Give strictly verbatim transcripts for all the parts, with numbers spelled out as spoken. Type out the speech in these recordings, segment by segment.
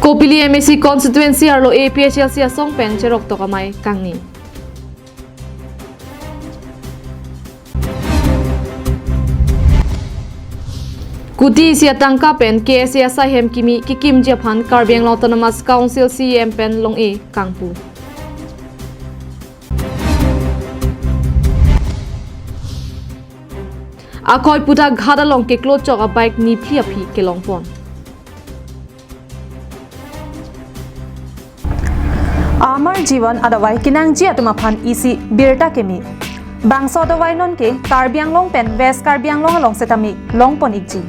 Kopili M A C constituency arlo A P H L C asong pen cheroktok amei kangni. Kuti isi atangka pen K S A asaihem kimi kekimji aphan Karbi Anglong Autonomous Council C E M pen long-e kangpu. Akoi puta ghat along keklo chok a-bike niphi aphi kelongpon. Amar Jivan adavai kenangji atum aphan isi birta kemi. Bangso adavai non ke Karbi Anglong pen West Karbi Anglong along setame longpon ikji.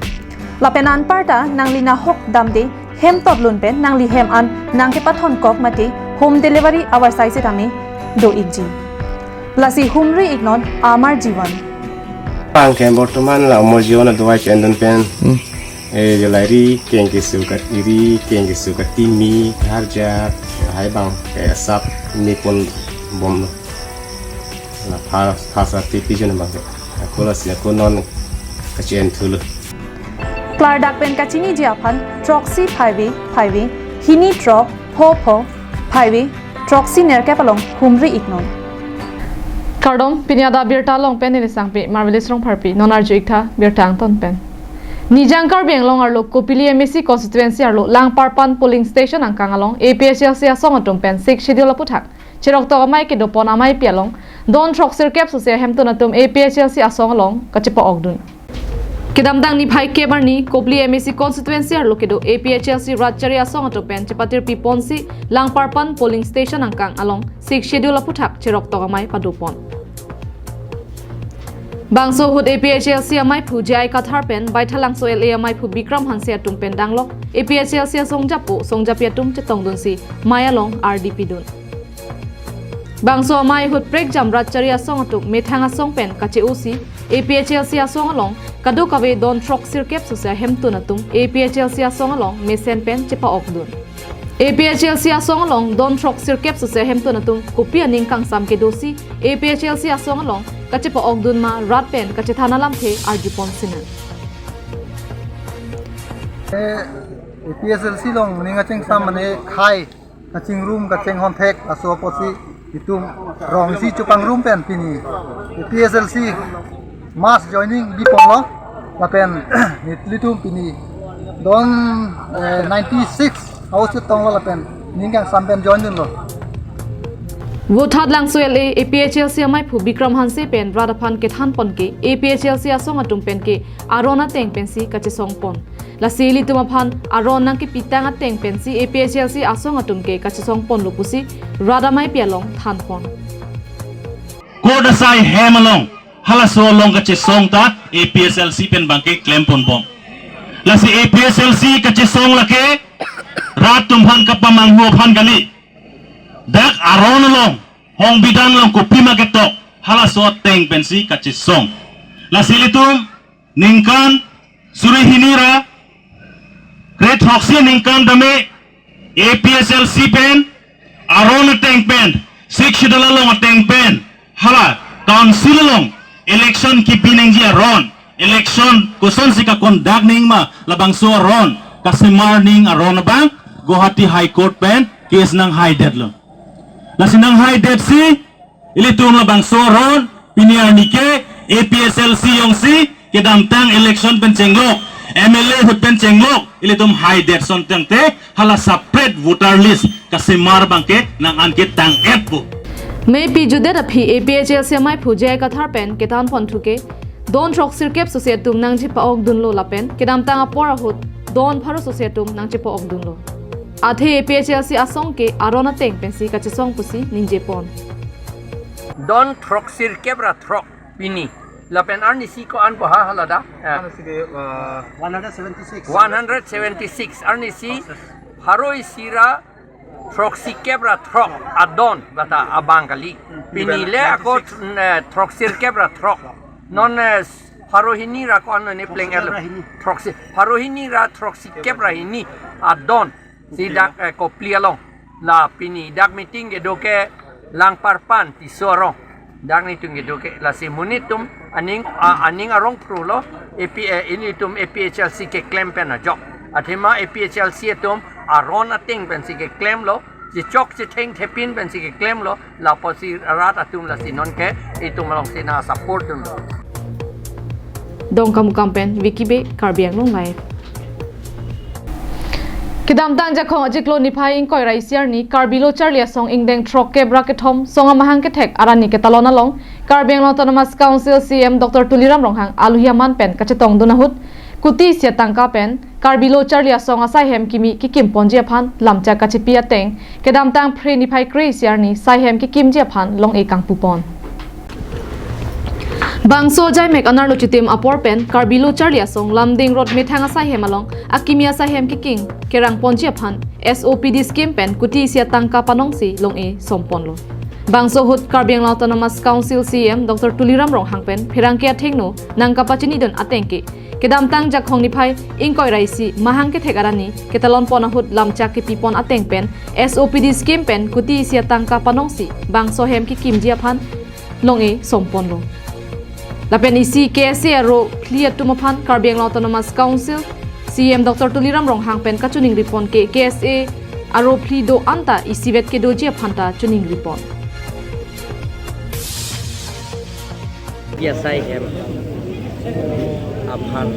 Lapen anparta nangli nahok damde hem totlun pen nangli hem an nangkepathon kok mate home delivery avarsai setame do ikji. Lasi humri iknon Amar Jivan. Pangkem bortoman la Amar Jivan adavai chendon pen. Hmm. Eh, jolai ri, keng kesu kat iri, keng kesu kat timi, harja, hai bang, ke sap, ni pon bom. La pha, pha sa tipi jen bang. Ako lasi, ako non kachen thulu. Klardak pen kachiniji aphan, throksi phaivi, phaivi, hini throk, pho pho, phaivi, throksi nerkep along humri iknon. Kardom, pini adap birta along pen neli Sangpi, Marvelous Rongpharpi, non arju iktha, birta angton pen. Nijang Karbi Anglong arlo Kopili M A C constituency arlo Langparpan polling station angkang along A P H L C asong atum pen Sixth Schedule aphuthak cheroktok amei kedopon ameipi along don throksirkep sose ahemtun atum A P H L C asong along kachepa-okdun. Kedamtang niphai kep arni Kopili M A C constituency arlo kedo A P H L C rat chari asong atum pen chepatirpi ponsi Langparpan polling station angkang along Sixth Schedule aphuthak cheroktok amei padopon. Bangso ahut A P H L C ameiphu J I Kathar pen Baithalangso L A ameiphu Bikram Hanse atum pen danglok A P H L C asongjapo songjapi atum chetongdunsi mei along ardi pidun. Bangso amei ahut prekjam rat chari asong atum methang asong pen kache-osi A P H L C asong along kadokave don throksirkep sose ahemtun atum A P H L C asong along mesen pen chepa-okdun. A P H L C asong along don throksirkep sose ahemtun atum kopi aning kangsam kedosi A P H L C asong along kachepa-okdun ma rat pen kachethan alamthe arjupon sinan. Eh, A P H L C along ning kachengsam mane khei kachingrum kachinghon thek aso apotsi itum rong isi chepangrum pen pini A P H L C mass joining biponlo lapen nelitum pini don, eh, ninety-six house chetonglo lapen ning kangsam pen join dunlo. Vothatlangso L A A P H L C ameiphu Bikram Hanse pen rat aphan kethanpon ke A P H L C asong atum pen ke aron ateng pensi kachesongpon. Lasi ilitum aphan aron nangkepitang ateng pensi A P H L C asong atum ke kachesongponlo pusi rat ameipi along thanpon. Court asai hem along halaso along kachesong ta A P H L C pen bangke klemponbom. Lasi A P H L C kachesong lake rat atum aphan kapamanghu aphan kali. Dak aron along, hongbidang along kopima ketok, halaso ateng pensi kachesong. Lasi ilitum ningkan suri hini ra kre throksi aningkan tame A P H L C pen aron ateng pen, Sixth Schedule along ateng pen, hala council along election kipi nangji aron, election kosonsi ka-conduct nangji ma labangso aron kasemar nangji aron abang Guwahati High Court pen case nanghaidetlo. Lasi nanghaidetsi ilitum labangso aron pini arni ke A P H L C jongsi kedamtang election pen chenglok, M L A ahut pen chenglok, ilitum haidet ason tangte hala separate voter list kasemar bangke nang-an ketang-etpo. Meipi jutdet aphi A P H L C ameiphu J I Kathar pen kethanpon thu ke don throksirkep sose atum nangchepa-okdunlo lapen kedamtang apor ahut don pharo sose atum nangchepa-okdunlo. Athe A P H L C asong ke aron ateng pensi kachesong pusi ningjepon. Don throksirkep ra throk pini. Lapen arnisi ko-an bo ha halada? Eh. Arnisi ke, uh, one hundred seventy-six. One hundred seventy-six. Arnisi pharo isi ra throksikep ra throk adon bata abang kali. Pini le ako, eh, throksirkep ra throk. Non, eh, pharo hini ra ko-an ne pleng el. Throksi, pharo hini ra throksikep ra hini adon. Si dak, eh, Kopili along. La pini dak meeting kedo ke Langparpan Tisso arong. Dak netum kedo ke lasi monit atum aning, a, aning arong phrulo, A P, eh, ilitum A P H L C keklem pen ajok. Athema A P H L C atum aron ateng pensi keklemlo, chechok chethengthepin pensi keklemlo, lapusi rat atum lasi nonke itum alongsi nang support dunlo. Dongkamukam pen Vicky Bey, Karbi Anglong Live. Kedamtang Jakhong achiklo niphai ingkoi ra isi arni Karbi Lo Charli Asong ingdeng throkkep ra kethom song amahang kethek arni ketalon along Karbi Anglong Autonomous Council C E M Doctor Tuliram Ronghang aluhi aman pen kachetongdun ahut kuti isi atangka pen Karbi Lo Charli Asong asaihem kimi kekimponji aphan lamchak kachepi ateng kedamtang Phre niphai kre isi arni saihem kekimji aphan long-e kangpupon. Bangso ajaimek anerlo chitim apor pen Karbi Lo Charli Asong Lumding Road methang asaihem along akimi asaihem kekim kerangponji aphan S O P D scheme pen kuti isi atangka panongsi long-e somponlo. Bangso ahut Karbi Anglong Autonomous Council C E M Doctor Tuliram Ronghang pen pherangke athengno nangkapachinidun ateng ke kedamtang Jakhong niphai ingkoi ra isi mahang kethek arni ketalonpon ahut lamchak kepipon ateng pen S O P D scheme pen kuti isi atangka panongsi bangso ahem kekimji aphan long-e somponlo. Lapen isi K S A aro phli atum aphan Karbi Anglong Autonomous Council C E M Doctor Tuliram Ronghang pen kachiningripon ke K S A aro phli do-an ta isivet kedoji aphan ta chiningripon. P S I hem aphan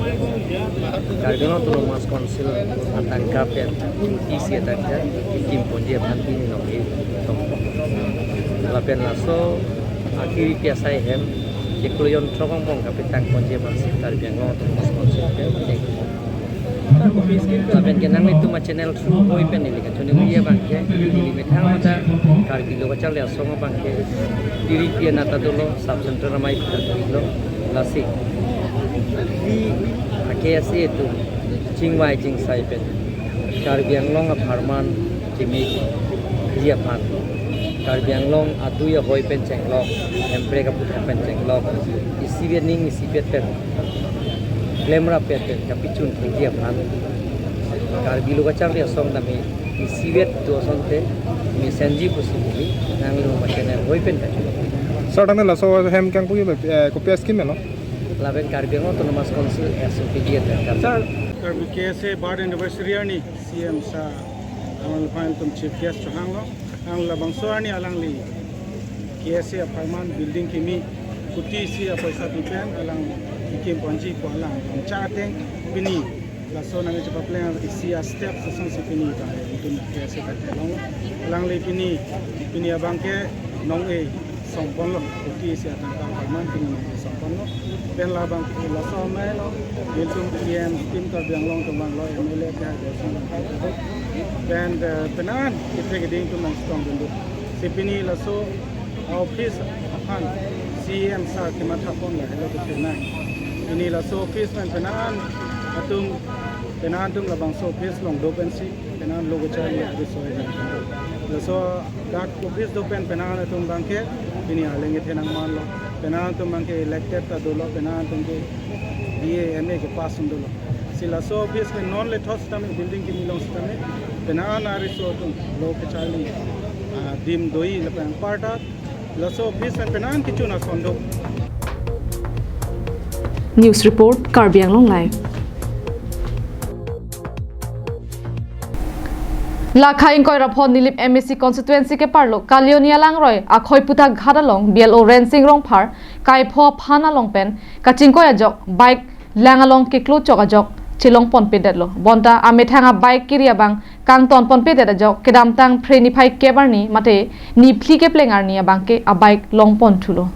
Karbi Anglong Autonomous Council atangka pen kuti isi atangka kimponji aphan pini long-e sompo. Lapen laso akiri P S I hem chiklo jon throk angbong kapetangponji aphansi Karbi Anglong Autonomous Council pen. Lapen ke nanglitum a-channel through ahoi pen neli kachiningri abang ke, neli methang mata Karbi Lo Charli Asong abang ke, diri pi anata dolo, sub center amei pita dolo, lasi. Di a-K S A atum chingvai chingsai pen Karbi Anglong apharman chimiji aphan, Karbi Anglong adui ahoi pen chenglok, hemprek aputhak pen chenglok, isivet ning isivet pen klemrap pen pen kapichun thekji aphan Karbi Lo Charli Asong tame isivet do asonte mesenji pusi neli nanglitum a-channel ahoi pen kachiningri. Sir, tangte laso hem kangpu, eh, kopi a-scheme lo? Lapen Karbi Anglong Autonomous Council S O P D atangka. Sir, Karbi K S A birth anniversary arni C E M sir, alang aphan itum chief guest chohanglo. Alang labangso arni alangli K S A apharman building kimi kuti isi apoisa pi pen alang kekimponji pu alang lamchak ateng pini laso nangchepapleng isi a-step asonsi pini ta itum K S A ta kelong. Alangli pini, pini abang ke nong-e somponlo, kuti isi atangka apharman pini nong-e somponlo. Pen labang laso amei lo, itum P M, itum Karbi Anglong atum abang lo, M L A ke ha, pen, eh, penan, kita keding atum nangchetongdun do. Si pini laso office aphan C E M sir kemathapon lahelo ke penang. Pini laso office pen penan atum, penan atum labangso office along do pensi, penan Lo Charli arisoi. Laso dak office do pen penan atum abang ke pini aleng kethenang manlo. Penan atum abang ke elected ta dolo, penan atum ke B A, M A kepass un dolo. Si laso office pen non le thos tame building kimi along sitame penan ariso atum Lo Charli, ah, adim do-i lapen anparta laso office pen penan kechun ason do. News report, Karbi Anglong Live. Lakha ingkoi ra pho Nilip M A C constituency keparlo Kalioni alangroi Akhoi Phuta Ghat along B L O Rensing Rongphar kaipho aphan along pen kachingkoi ajok bike lang along keklo chok ajok chelongponpedetlo. Bonta amethang a-bike kiri abang kangtonponpedet ajok kedamtang Phre niphai kep arni mate niphli kepleng arni abang ke a-bike longponthulo.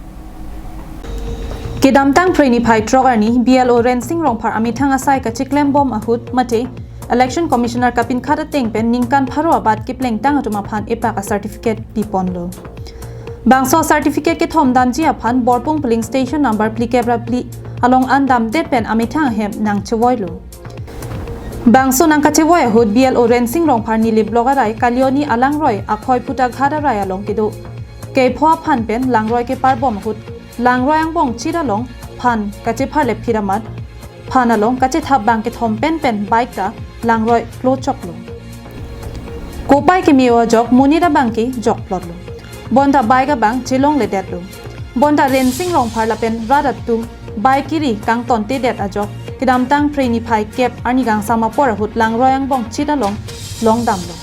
Kedamtang Phre niphai throk arni B L O Rensing Rongphar amethang asai kachiklembom ahut mate Election Commissioner kapinkhat ateng pen ningkan pharo abat keplengtang atum aphan epak a-certificate piponlo. Bangso certificate kethom damji aphan Borpung polling station number phlikep ra phli along an damdet pen amethang ahem nangchevoilo. Bangso nangkachevoi ahut B L O Rensing Rongphar Nilip Block arai Kalioni alangroi Akhoi Phuta Ghat arai along kedo. Kaipho aphan pen langroi keparbom ahut langroi angbong chit along phan kachepharlepphit amat phan along kachethap bang kethom pen pen bike ta langroi klochoklo. Kopai keme-o ajok monit abang ke jokplotlo. Bonta bike abang chelongledetlo. Bonta Rensing Rongphar lapen rat atum bike kiri kangtontedet ajok kedamtang Phre niphai kep arni kangsam apor ahut langroi angbong chit along longdamlo.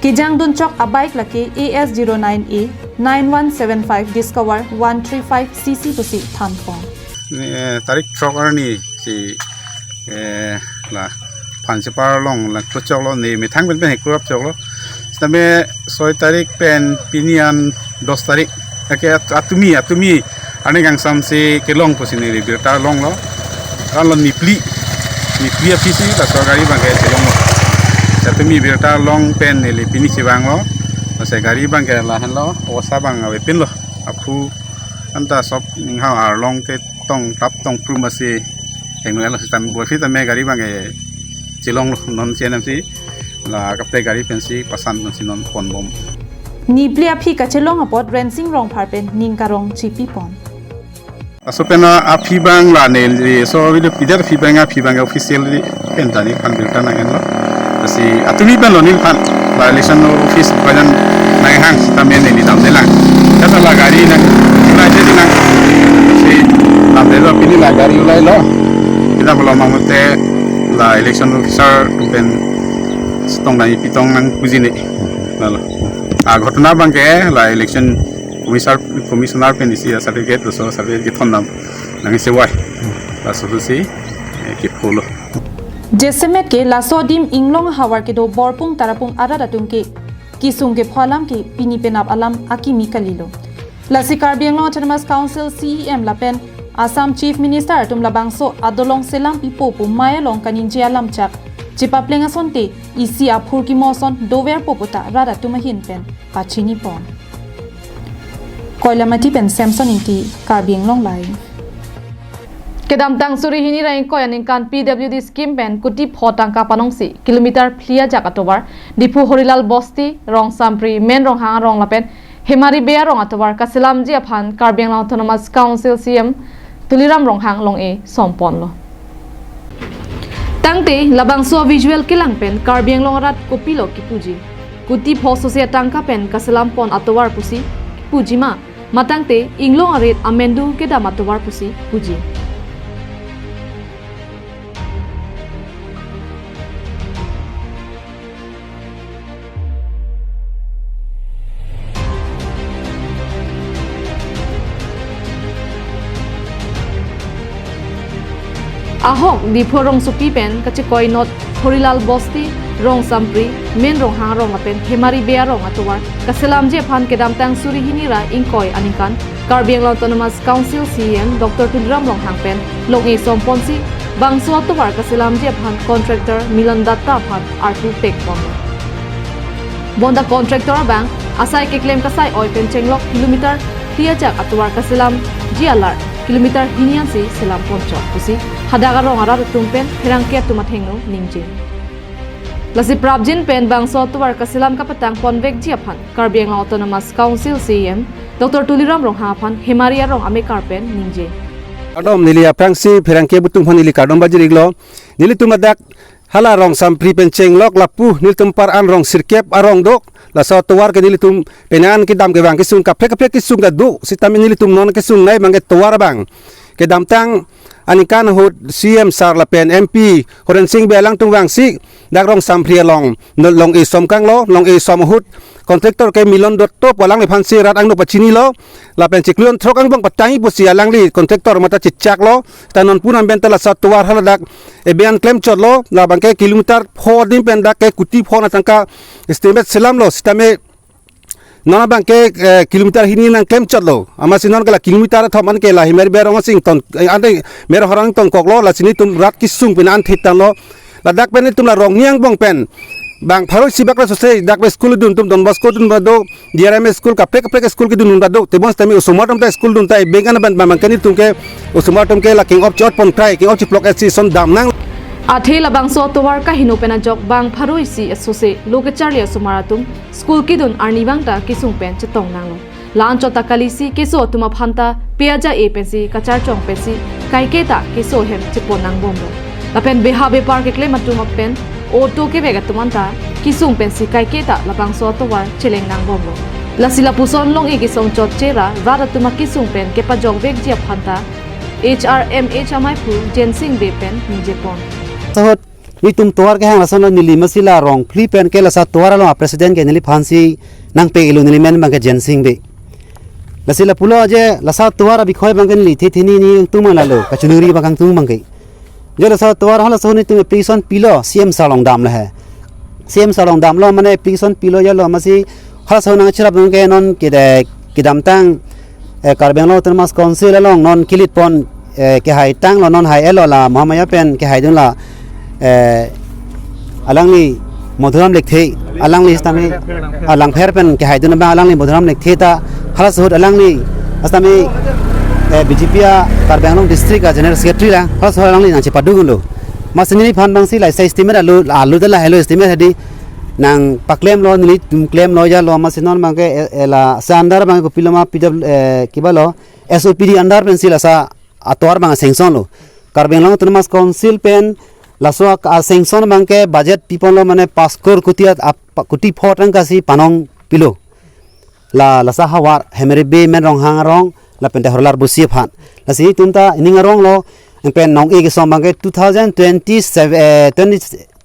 Kejangdun chok a-bike lake A S zero nine A nine one seven five Discover one three five C C pusi thanpon. Eh, tarik throk arni si, eh, la Phanchepar along la klochoklo, ne methang pen pen hekurap choklo. Sitame soi tarik pen pini an dos tarik. Ake at-, atumi, atumi arni kangsam si kelong pusi neli birta longlo. Kan lo Nipli, Nipli aphi si laso gari abangke chelonglo. Atumi birta long pen neli pini chevanglo. Laso gari abangke lahenlo, osa abang avepinlo. Aphu anta sop ningha arlong ketong tap tong prum asi henglo, sitame boi aphi tame gari abangke chelonglo, non C N M C la kaprek gari pensi pasan pensi non ponbom. Nipli aphi kachelong apot Rensing Rongphar pen ning karong chipipon. Laso pen aphi abang la neli so video pidet aphi abang, aphi abang officially pen ta neliphan birta nanghenlo. Lasi atumi pen lo neliphan la election office pajan nanghang sitame neli damdelang. Kata la gari nang, la jadi nang si damdelo, pini la gari ulailo. Kita belum mamote la election officer atum pen chetong nangji, pitong nangpuji ne. Lalo. A ghotona abangke la election commissioner, commissioner pen isi a-certificate, laso certificate kethondam nangji sewai. Laso si, eh, kepho lo. Jasemet ke laso adim Inglong ahavar kedo Borpung Tarapung arat atum ke kesung kepho alam ke pini penap alam akimi kalilo. Lasi Karbi Anglong Autonomous Council C E M lapen Assam Chief Minister atum labangso adolong selam pipo pu mei along kaningje alam chak chepapleng asonte isi aphurkimo ason doverpo puta rat atum ahin pen pachinipon. Koilamati pen Samson Ingti, Karbi Anglong Live. Kedamtang suri hini ra ingkoi aningkan P W D scheme pen kuti pho tangka panongsi kilometer phli ajak atovar Diphu Horilal Bosti, Rongsampri, Main Ronghang arong lapen Hemari Bey arong atovar kaselamji aphan Karbi Anglong Autonomous Council C E M Tuliram Ronghang long-e somponlo. Tangte labangso visual kelang pen Karbi Anglong arat kopilo kipuji. Kuti pho sose atangka pen kaselampon atovar pusi puji ma, matangte inglong arit amendu kedam atovar pusi puji. Ahok Diphu rongsopi pen kachekoi not Horilal Bosti, Rongsampri, Main Ronghang arong lapen Hemari Bey arong atovar kaselamji aphan kedamtang suri hini ra ingkoi aningkan Karbi Anglong Autonomous Council C E M Doctor Tuliram Ronghang pen long-e somponsi bangso atovar kaselamji aphan contractor Milan Datta aphan arpu pekpon. Bonta contractor abang asai keklem kasai-oi pen chenglok kilometer phli ajak atovar kaselamji alar kilometer hini ansi selamponchot pusi hadak arong arat atum pen pherangke atum athengno ningje. Lasi prapjin pen bangso atovar kaselam kapatang ponvekji aphan Karbi Anglong Autonomous Council C E M Doctor Tuliram Ronghang aphan Hemari arong amekar pen ningje. Kardom, neli aphrangsi pherangke atum aphan neli kardom pajir-iklo. Nelitum ladak hala Rongsampri pen chenglok lapu nelitum par an rong sirkep arong do. Laso atovar ke nelitum penang kedam kevang kesung kaprek kaprek kesung ta do. Sitame nelitum non kesungnei abangke tovar abang kedamtang aningkan ahut C E M sir lapen M P Horensing Bey alangtum vangsi dak Rongsampri along no long-e somkanglo, long-e som ahut contractor ke Milan Datta pu alangliphansi rat angno pachinilo, lapen chiklo jon throk angbong patangji pusi alangli contractor mate chechaklo, ta non pu nang pen ta laso atovar haladak ebian klemchotlo, labangke kilometer pho adim pen dak ke kuti pho na tangka estimate selamlo, sitame non abangke, eh, kilometer hini nang klemchotlo. Amatsi non ke la kilometer athom an ke la Hemari Bey arong asing ton, eh, ante Main Ronghang tongkoklo, lasi nelitum rat kesung pen an thit tanglo. Ladak pen nelitum la rong ni angbong pen bang pharo isi bak ra sose dak pen school dun atum Don Bosco dun ba do, D R M school kaprek kaprek school kedun ba do. Tebon sitame osomar atum ta school dun ta ebeng an ban bang ke nelitum ke osomar atum ke la king op chot pon try, king op chiplok esi son damnang. Athe labangso atovar kaheno pen ajok bang pharo isi asose lo kecharli osomar atum school kedun arni abang ta kesung pen chetong nanglo. La-anchot ta kalisi keso atum aphan ta pe aja-e pensi kacharchong pensi kaike ta keso ahem chepon nangbomlo. Lapen beha bepar keklem atum pen auto kevek atum anta kesung pensi kaike ta labangso atovar cheleng nangbomlo. Lasi lapuson long-e kesong chotche ra rat atum akesung pen kepajokvekji aphan ta H R M H amaiphu Jensing Bey pen ningjepon. Ahut Netum tovar kehang lason lo, neli masi la Rongphli pen ke laso tovar along a-president ke neliphansi nangpe-iklo, neli men abangke Jensing Bey. Lasi lapulo je laso tovar abikhoi abangke neli the theni netum lalo, kachiningri abang kangtung abangke. Je laso tovar halaso ahut netum application pilo C M sir along damlo he. C M sir along damlo mane application pilo jalo, masi halaso ahut nangcherap abangke non kede kedamtang, eh, Karbi Anglong Autonomous Council along non kelitpon, eh, kehaitanglo, non hai-etlo, la Mahamaya pen kehaidunlo, eh, alangli Madhuram Lekthe, alangli sitame, ah, Langpher pen kehaidun abang alangli Madhuram Lekthe ta, halaso ahut alangli sitame, eh, B J P a-Karbi Anglong District a-General Secretary lang, halaso ahut alangli nangchepadunlo. Masi neliphan abangsi la estimate alo, alo ta lahelo estimate hadi nangpaklemlo, nelitum klemlo jalo, masi non abangke, eh, eh, laso under abangke kopilo ma P W, eh, kibalo, S O P D under pensi laso atovar abang sanctionlo. Karbi Anglong Autonomous Council pen laso a-sanction abangke budget piponlo mane pas crore kuti at-, ap-, kuti pho tangka si panong pilo. La, laso ahavar Hemere Bey, Men Ronghang arong, lapente Horlar Bosi aphan. Lasi netum ta ining aronglo, pen nong-e kesom abangke two thousand twenty-seven, eh, twenty,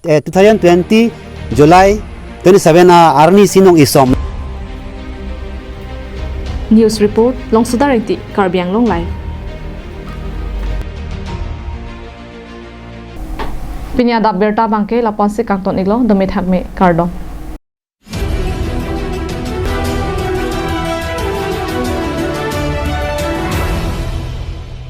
eh, two thousand twenty July twenty-seven a-arni si nong-e som. News report, Longsodar Engti, Karbi Anglong Live. Pini adap birta abangke lapu-ansi kangton-iklo, dome thakme, kardom.